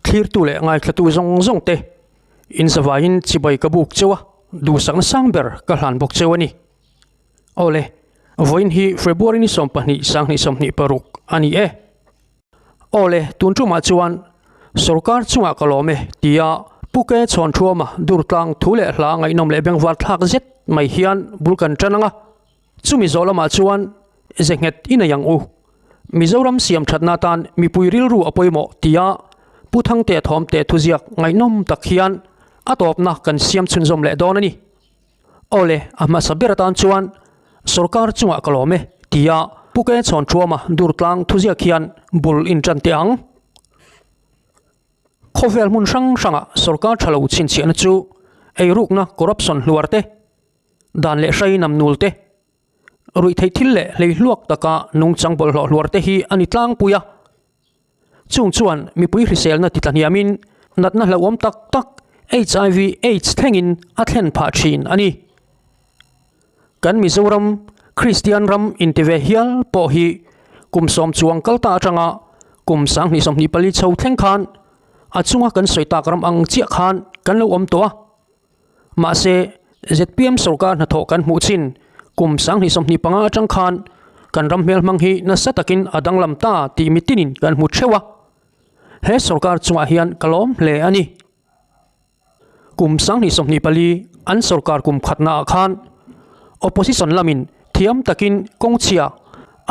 Thlirtu leh ngaithlatu zawng zawng te in zavaiin chibai ka buk cheu a, duhsakna sang ber ka hlan bawk cheu a ni. Awle, vawiin hi February ni 12 2026 a ni e. Awle, tun tumah chuan sorkar chungah ka lawm e tia Pu Ke Chhawnṭhuama Durtlang thu leh hla ngaihnawm leh bengvar thlak zet mai hian bul kan ṭan ang a. Chumi zawh lamah chuan ze nghet i nei ang u. Mizoram siam thatna atan mipui rilru a pawimawh tia Pu Thangtea Thawmte thuziak ngaihnawm tak hian a tawpna kan siam chhunzawm leh dawn a ni. Awle, a hmasa ber atan chuan sorkar chungah ka lawm e tia Pu Ke Chhawnṭhuama Durtlang thuziak hian bul inṭan teh ang. Khawvel hmun hrang hrangah sorkar ṭha lo chhinchhiahna chu eirukna corruption hluar te, Dan leh hrai nam nul te, ruihtheih thil leh hleihluak taka nungchang bawlhhlawh hluar te hi a ni tlangpui a. Chung chuan mipui hriselna ti tlahniamin natna hlauhawm tak tak HIV aids thlengin a thlen phah thin a ni. Kan Mizoram Kristian ram inti ve hial pawh hi kum sawm chuang kal ta atanga kum 2024 chho thleng khan a chunga kan sawi tak ram ang chiah khan kan lo awm tawh a. Mahse, zpm sorkar hnathawh kan hmuh chin kum 2025 atang khan kan ram hmelhmang hi nasa takin a danglam ta tih mitinin kan hmu theuh a. He sorkar chungah hian ka lawm hle a ni. Kum 2024 an sorkar kum khatnaah khan opposition lamin thiam takin kawngchhia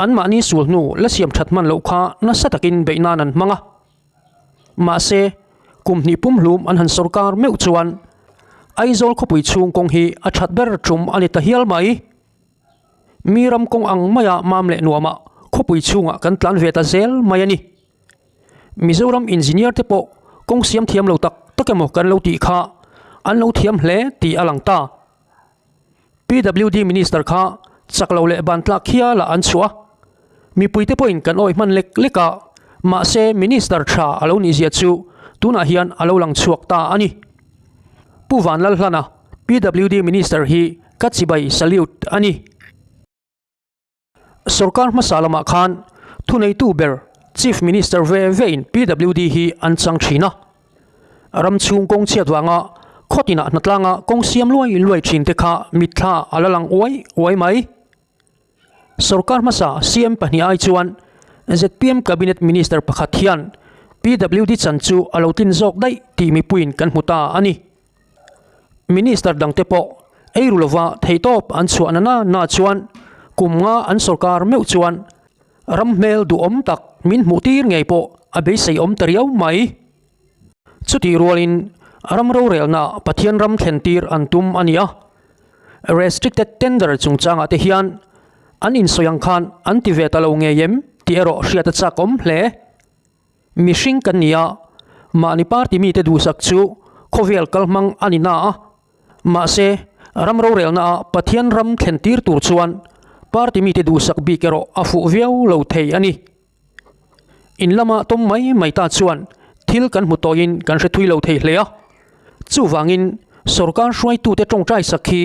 anmahni sul hnu la siam that hman loh kha nasa takin beih nan an hmang a. Mahse, kum hnih pumhlum an han sorkar meuh chuan Aizawl khawpui chhung kawng hi a that ber tum a ni ta hial mai. Mi ram kawng ang maia mam leh nuamah khawpui chhungah kan tlan ve ta zel mai a ni. Mizoram engineer te pawh kawng siam thiam lo tak tak emaw kan lo tih kha an lo thiam hle tih a lang ta. PWD Minister kha chak lo leh ban tlak hialah an chhuah a, mipuite pawhin kan awih hman lek lek a, mahse Minister tha a lo nih zia chu tunah hian a lo lang chhuak ta a ni. Pu Vanlalhlana, PWD Minister hi ka chibai salute a ni. Sorkar hmasa lamah khan thuneitu ber Chief Minister ve vein PWD hi an chang thin a. Ram chhung kawng chhiat vanga khaw tinah hnatlanga kawng siam luai luai thin te kha mitthla a la lang uai uai mai. Sorkar hmasa CM pahnih ai chuan zpm Cabinet Minister pakhat hian PWD chan chu a lo tlin zawk daih tih mipuiin kan hmu ta a ni. Minister dangte pawh eiru lova theihtawp an chhuah na na na chuan kum nga an sorkar meuh chuan ram hmel duhawm tak min hmuh tir ngei pawh a beisei awm ta riau mai. Chutih rualin ram rorelna Pathian ram thlen tir an tum a ni a, restricted tender chungchangah te hian an insawi ang khan an ti ve ta lo ngei em tih erawh hriat a chak awm hle. Mihring kan ni a, mahni party mite duhsak chu khawvel kalhmang a ni na a. Mahse, ram rorelna a Pathian ram thlen tir tur chuan party mite duhsak bik erawh a fuh viau lo thei a ni. In lama tawm mai mai ta chuan thil kan hmu tawhin kan hre thui lo thei hle a. Chuvangin, sorkar hruaitute tawngtai sak hi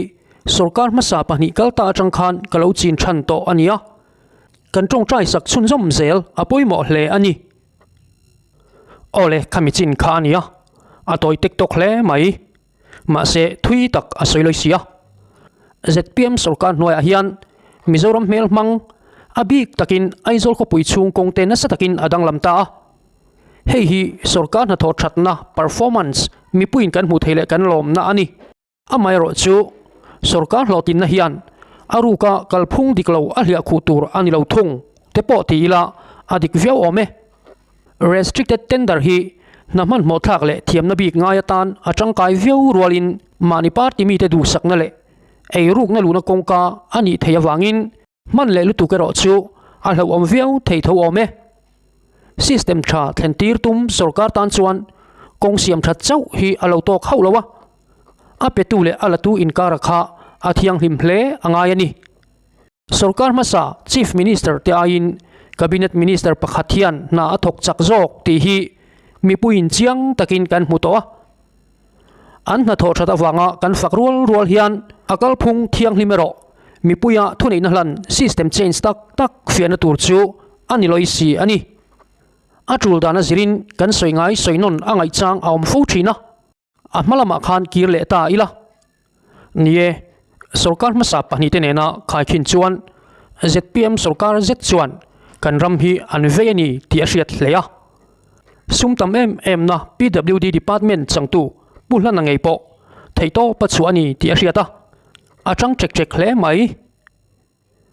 sorkar hmasa pahnih kal ta atang khan ka lo chin than tawh a ni a. Kan tawngtai sak chhunzawm zel a pawimawh hle a ni. Awle khami chin kha a nia, a tawi tek tawk hle mai. Mahse thui tak a sawi lawi si a. Zpm sorkar hnuaiah hian Mizoram hmel hmang a bik takin Aizawl khawpui chhung kawng te nasa takin a danglam ta a. Hei hi sorkar hnathawh thatna, performance, mipuiin kan hmuh theih leh kan lawmna a ni. Amaherawh chu, sorkar hlawhtlinna hian a ruka kalphung dik lo a hliah khuh tur a ni lo thung te pawh ti ila a dik viau awm e. Restricted tender hi hna hmanhmawh thlak leh thiamna bik ngai atan a tangkai viau rualin mahni party mite duhsakna leh eirukna luhna kawngka a nih theih avangin Hman leh lutuk erawh chu a hlauhawm viau thei tho awm e. System tha thlen tir tum sorkar tan chuan kawng siam that chauh hi a lo tawk hauh lo a, a petu leh a latu inkara kha a thianghlim hle a ngai a ni. Sorkar hmasa Chief Minister te aiin Cabinet Minister pakhat hian hna a thawk chak zawk tih hi mipuiin chiang takin kan hmu tawh a. An hnathawh that avanga kan fak rual rual hian a kalphung thianghlim erawh mipuia thuneihna hlan system change tak tak fiahna tur chu a ni lawi si a ni. A tul dan a zirin kan sawi ngai sawi nawn a ngaih chang a awm fo thin a. A hma lamah khan kir leh ta ila. Ni e, sorkar hmasa pahnihte nena khaikhin chuan zpm sorkar zet chuan kan ram hi an vei a ni tih a hriat hle a. Sum tam em em na PWD department changtu Pu Hlana ngei pawh theihtawp a chhuah a ni tih a hriat a, a chang ṭek ṭek hle mai.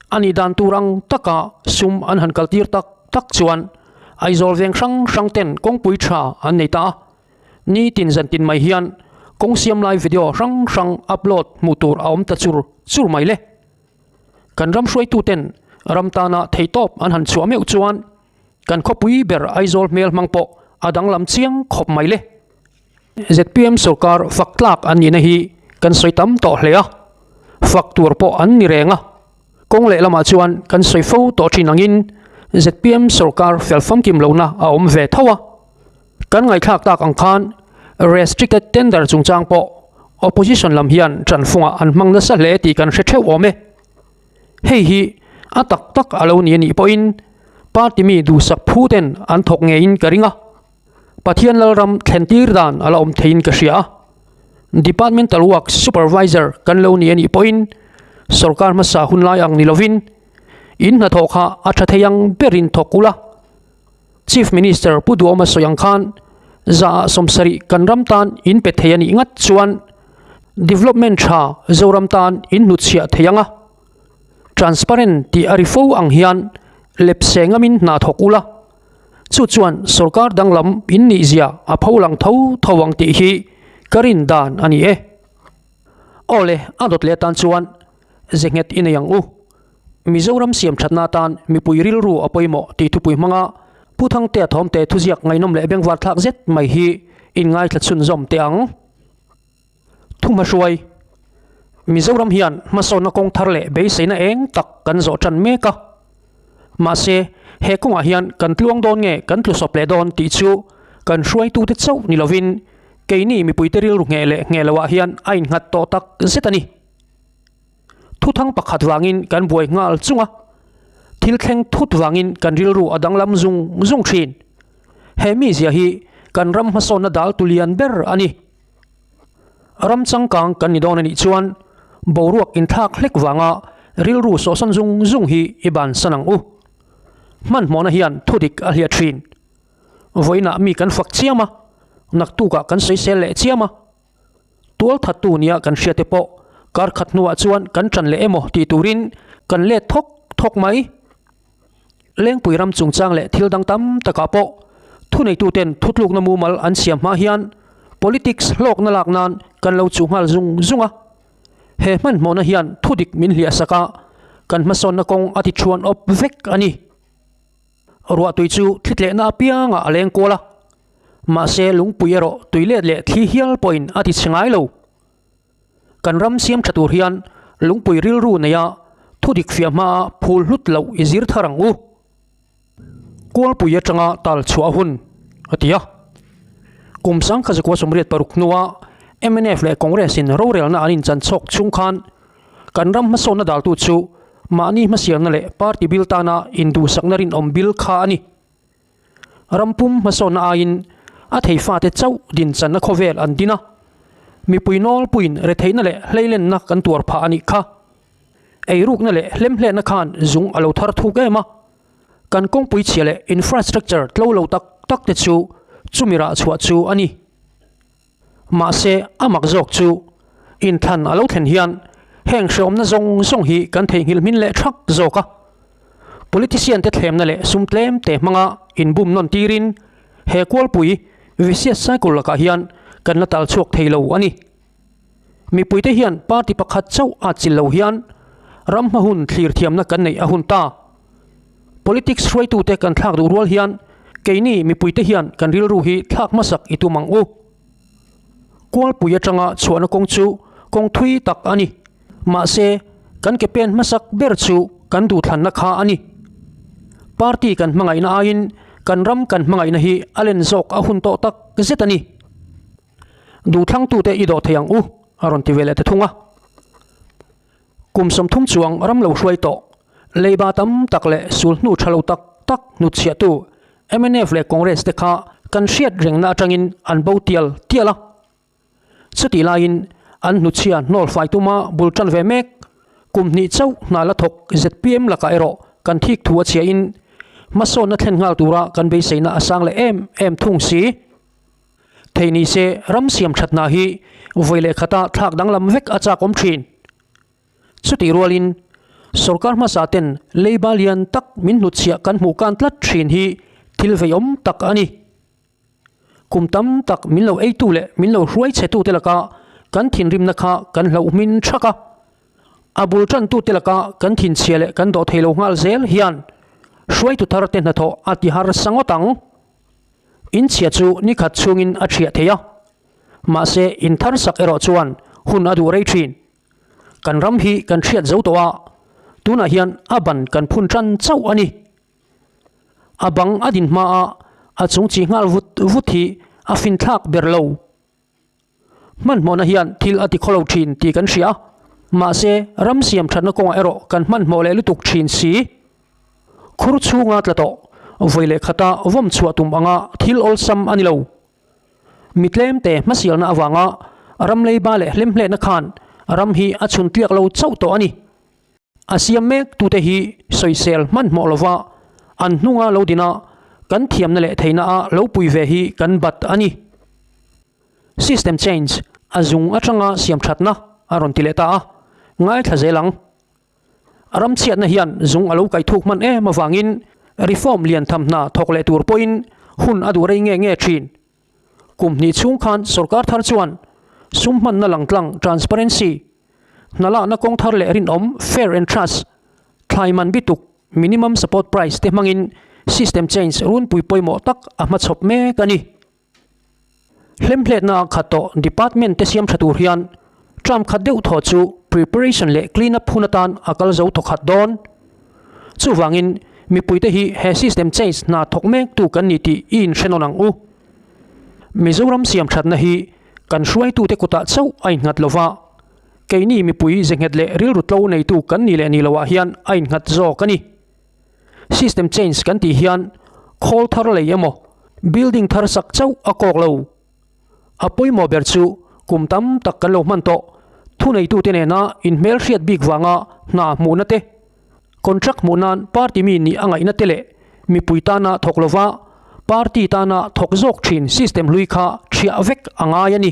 A nih dan tur ang taka sum an han kaltir tak tak chuan Aizawl veng hrang hrang ten kawngpui tha an nei ta a, nitin zantin mai hian kawng siam lai video hrang hrang upload hmuh tur a awm ta chur chur mai le. Kan ram hruaitu ten ram tana theihtawp an han chhuah meuh chuan kan khawpui ber Aizawl hmel hmang pawh a danglam chiang khawp mai le. Zpm sorkar fak tlak an nihna hi kan sawi tam tawh hle a, fak tur pawh an ni reng a. Kawng leh lamah chuan kan sawi fo tawh thin angin zpm sorkar fel famkim lohna a awm ve tho a. Kan ngaihthlak tak ang khan restricted tender chungchang pawh opposition lam hian tanfungah an hmang nasa hle tih kan hre theuh awm e. Hei hi a tak tak a lo ni a nih pawhin party mi duhsak phu ten an thawk ngeiin ka ring a. Pathian Lalram thlentir dan a la awm theiin ka hria a, Departmental Works Supervisor kan lo ni a nih pawhin sorkar hmasa hun lai ang ni lovin in hnathawh kha a tha thei ang berin thawk ula. Chief Minister Pu Duhawma sawi ang khan zaah 70 kan ram tan in pe thei a nih ngat chuan development tha Zoram tan in hnutchhiah thei ang a, transparent tih a ri fo ang hian lepse ngamin hna thawk ula. Chu chuan sorkar danglam in nihzia a pho lang tho tho ang tih hi ka rin dan a ni e. Aw le, a dawt leh atan chuan ze nghet i nei ang u. Mizoram siam thatna atan mipui rilru a pawimawh tih thupui hmanga Pu Thangtea Thawmte thuziak ngaihnawm leh bengvar thlak zet mai hi in ngaithla chhunzawm teh ang. Thuhmahruai, Mizoram hian hmasawnna kawng thar leh beiseina eng tak kan zawh tan mek a. Mahse, he kawngah hian kan tluang dawn nge kan tlusawp leh dawn tih chu kan hruaitute chauh ni lovin keini mipuite rilru ngheh leh ngheh loah hian a innghat tawh tak zet a ni. Thuthang pakhat vangin kan buai nghal chung a, thil thleng thut vangin kan rilru a danglam zung zung thin. He mizia hi kan ram hmasawnna dal tu lian ber a ni. Ram changkang kan ni dawn a nih chuan boruak inthlak hlek vanga rilru sawhsawn zung zung hi i bansan ang u. Hmanhmawhna hian thudik a hliah thin. Vawiinah mi kan fak chiam a, naktukah kan sawisel leh chiam a. Tualthattu nia kan hriate pawh kar khat hnuah chuan kan tan leh emaw tih turin kan let thawk thawk mai. Lengpui ram chungchang leh thil dang tam takah pawh thuneituten thutlukna mumal an siam hma hian politics hlawkna lak nan kan lo chuh nghal zung zung a. He hmanhmawhna hian thudik min hliahsak a, kan hmasawnna kawng a ti thuan awp vek a ni. Ruahtui chu thlitlehna apiangah a leng kual a, mahse lungpui erawh tuilet leh thli hial pawhin a ti chhe ngai lo. Kan ram siam tha tur hian lungpui rilru neia thudik fiah hmaa phul hlut loh i zir thar ang u. Kualpui atanga tal chhuah hun a ti a. Kum sangkha zakua 86 hnua mnf leh Congress in rorelna an inchan chhawk chhung khan kan ram hmasawnna daltu chu mahni hmasialna leh party bil tana induhsakna rinawm bil kha a ni. Ram pum hmasawnna aiin a thei fate chauh dinchanna khawvel an din a, mipui nawlpuiin retheihna leh hleilenna kan tuar phah a nih kha. Eirukna leh hlemhletna khan zung a lo thar thuk em a, kan kawngpui chhia leh infrastructure tlo lo tak tak te chu chumi rah chhuah chu a ni. Mahse, a mak zawk chu inthlan a lo thlen hian heng hreawmna zawng zawng hi kan theihnghilh hmin leh thak zawk a. Politician te thlemna leh sum tlem te hmanga inbum nawn tirin he kualpui vicious cycle lakah hian kan la tal chhuak thei lo a ni. Mipuite hian party pakhat chauh a chil lo hian ram hma hun thlir thiamna kan neih a hun ta. Politics hruaitute kan thlak duh rual hian keini mipuite hian kan rilru hi thlak hmasak i tum ang u. Kualpui atanga chhuahna kawng chu kawng thui tak a ni. Mahse, kan ke pen hmasak ber chu kan duhthlanna kha a ni. Party kan hmangaihna aiin kan ram kan hmangaihna hi a len zawk a hun tawh tak zet a ni. Duhthlangtute i dawh thei ang u, a rawn ti ve leh ta thung a. Kum 30 chuang ram lo hruai tawh, leiba tam tak leh sul hnu tha lo tak tak hnutchhiahtu. Mnf leh Congress te kha kan hriat rengna atangin an bo tial tial a. Chutih laiin an hnuchhia hnawl fai tuma bul tan ve mek kum hnih chauh hna la thawk zpm lakah erawh kan thik thu a chhiahin hmasawnna thlen nghal tura kan beiseina a sang leh em em thung si. Thei ni se ram siam that hna hi vawi leh khata thlak danglam vek a chak awm thin. Chutih rualin sorkar hmasa ten leiba lian tak min hnutchhiah kan hmuh kan tlat thin hi thil veiawm tak a ni. Kum tam tak min lo eitu leh min lo hruai chhetute laka kan thinrimna kha kan hlauh hmin thak a. A bul tantute laka kan thinchhia leh kan dawh thei lo nghal zel hian hruaitu tharte hnathawh a ti harsa ngawt ang. Inchhia chu ni khat chhungin a thiah thei a, mahse inthar sak erawh chuan hun a duh rei thin. Kan ram hi kan hriat zo tawh a, tunah hian a ban kan phun tan chauh a ni. A bang a din hma a, a chung chi nghal vut vut hi a finthlak ber lo. Hmanhmawhna hian thil a ti khaw lo thin tih kan hria a, mahse ram siam thatna kawngah erawh kan hmanhmawh leh lutuk thin si. Khur chhunga tla tawh, vawi leh khata vawm chhuah tum anga thil awlsam a ni lo. Mi tlemte hmasialna avanga ram leiba leh hlemhletna khan ram hi a chhun tliak lo chauh tawh a ni. A siam mek tute hi sawisel hmanhmawh lova an hnunga lo dina kan thiamna leh theihna a lo pui ve hi kan bat a ni. System change a zung atanga siam thatna a rawn ti leh ta a, ngaithla zel ang. Ram chhiatna hian zung a lo kaih thuk hman em avangin reform lian tham hna thawk leh tur pawhin hun a duh rei nge nge thin. Kum hnih chhung khan sorkar thar chuan sum hmanna langtlang, transparency, Hna lakna kawng thar leh rinawm, fair and trust, thlai man bituk, minimum support price, te hmangin system change runpui pawimawh tak a hmachhawp mek a ni. Hlemhletna a khat tawh department te siam tha tur hian term khat deuh thaw chu preparation leh clean up hun atan a kal zo thaw khat dawn. Chuvangin mipuite hi he system change hna thawk mek tu kan ni tih i inhrenawn ang u. Mizoram siam thatna hi Kan hruaitute kutah chauh a innghat lo va, keini mipui ze nghet leh rilru tlo neitu kan ni leh ni loah hian a innghat zawk a ni. System change kan tih hian khawl thar lei emaw, building thar sak chauh a kawk lo. A pawimawh ber chu kum tam tak kan lo hman tawh, thuneitute nena inhmelhriat bik vanga hna hmuhna te, Contract hmuh nan party mi nih a ngaihna te leh mipui tana thawk lova party tana thawk zawk thin system hlui kha thiah vek a ngai a ni.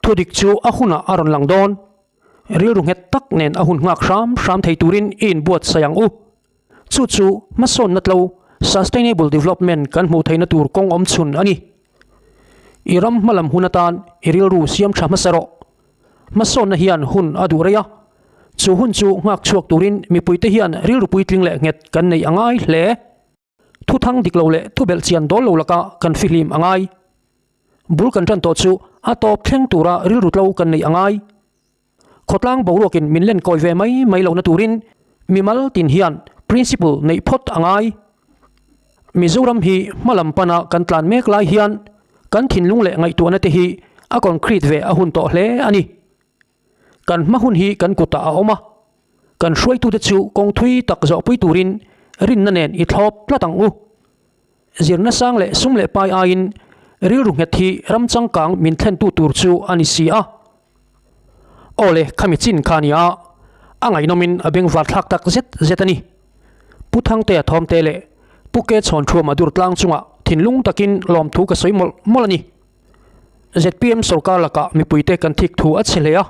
Thudik chu a hunah a rawn lang dawn. Rilru nghet tak nen a hun nghak hram hram thei turin i inbuatsaih ang u. Chu chu hmasawnna tlo, sustainable development, kan hmuh theihna tur kawng awm chhun a ni. I ram hmalam hun atan i rilru siam tha hmasa rawh. Hmasawnna hian hun a duh rei a, chu hun chu nghak chhuak turin mipuite hian rilru puitling leh nghet kan neih a ngai hle. Thuthang dik lo leh thubelh chian dawl lo laka kan fihlim a ngai. Bul kan tan tawh chu a tawp thleng tura rilru tlo kan neih a ngai. Khawtlang boruakin min len kawi ve mai mai lohna turin mimal tin hian principle neih phawt a ngai. Mizoram hi hmalam pana kan tlan mek lai hian kan thinlung leh ngaihtuahna te hi a concrete ve a hun tawh hle a ni. Kan hma hun hi kan kutah a awm a, kan hruaitute chu kawng thui tak zawhpui turin rinna nen i thlawp tlat ang u. Zirna sang leh sum leh pai aiin rilru nghet hi ram changkang min thlentu tur chu a ni si a. Aw le, khami chin kha a ni a, a ngaihnawmin a bengvar thlak tak zet zet a ni. Pu Thangtea Thawmte leh Pu Ke Chhawnṭhuama Durtlang chungah thinlung takin lawmthu ka sawi mawlh mawlh a ni. Zpm sorkar lakah mipuite kan thik thu a chhe hle a,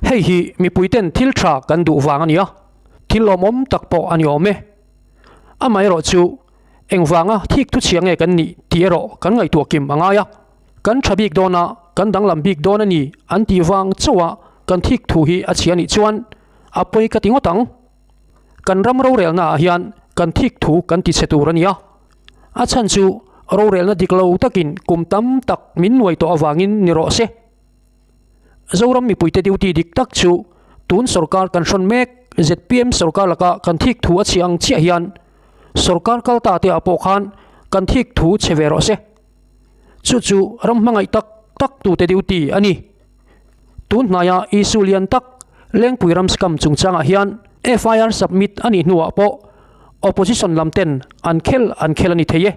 hei hi mipuiten thil tha kan duh vang a ni a, thil lawmawm tak pawh a ni awm e. Amaherawh chu engvanga thik thu chhia nge kan nih tih erawh kan ngaihtuah kim a ngai a, kan tha bik dawn a, kan danglam bik dawn a ni an tih vang chauh a kan thik thu hi a chhia nih chuan a pawi ka ti ngawt ang. Kan ram rorelna ah hian kan thik thu kan ti chhe tur a ni a, a chhan chu rorelna dik lo takin kum tam tak min nuai tawh avangin ni rawh se. Zoram mipuite duty dik tak chu tun sorkar kan hrawn mek zpm sorkar laka kan thik thu a chhi ang chiah hian sorkar kal ta te ah pawh khan kan thik thu chhe ve rawh se. Chu chu ram hmangaih tak tak tute duty a ni. Tun hnaia issue lian tak Lengpui ram scam chungchangah hian FIR submit a nih hnuah pawh opposition lam ten an khel an khel a ni thei e.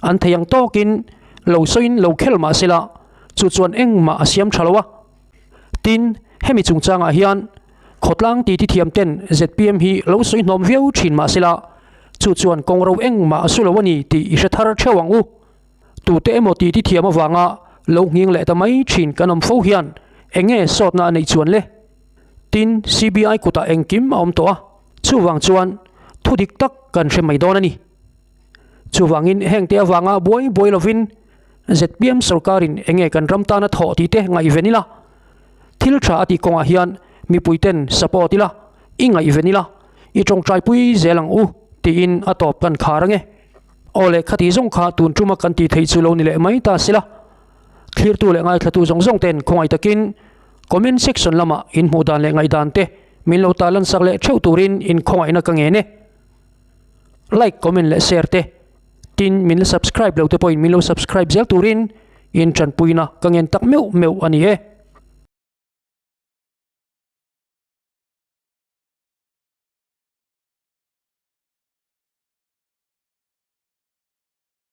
An thei ang tawkin lo sawiin lo khel mah sela, chu chuan engmah a siam tha lo a. Tin, hemi chungchangah hian khawtlang titi thiam ten zpm hi lo sawi hnawm viau thin mah sela, chu chuan kawng ro engmah a su lo a ni tih i hre thar theuh ang u. Tute emaw titi thiam avanga lo nghing leh ta mai thin kan awm fo hian eng nge sawtna a neih chuan le? Tin, CBI kutah engkim a awm tawh a, chuvang chuan thu dik tak kan hre mai dawn a ni. Chuvangin hengte avanga buai buai lovin zpm sorkarin eng nge kan ram tana thawh tih te ngaihven ila, thil tha a tih kawngah hian mipuiten support ila, i ngaihven ila, i tawngtaipui zel ang u tiin a tawp kan khar ange. Aw le khati zawng kha tun tuma kan tih theih chu lo ni leh mai ta sila. Thlirtu leh ngaithlatu zawng zawng ten khawngaih takin comment section lamah in hmuh dan leh ngaihdan te min lo ta lansak leh theuh turin in khawngaihna ka ngen e. Like, comment leh share te tin min la subscribe lo te pawhin min lo subscribe zel turin in tanpuina ka ngen tak meuh meuh a ni e.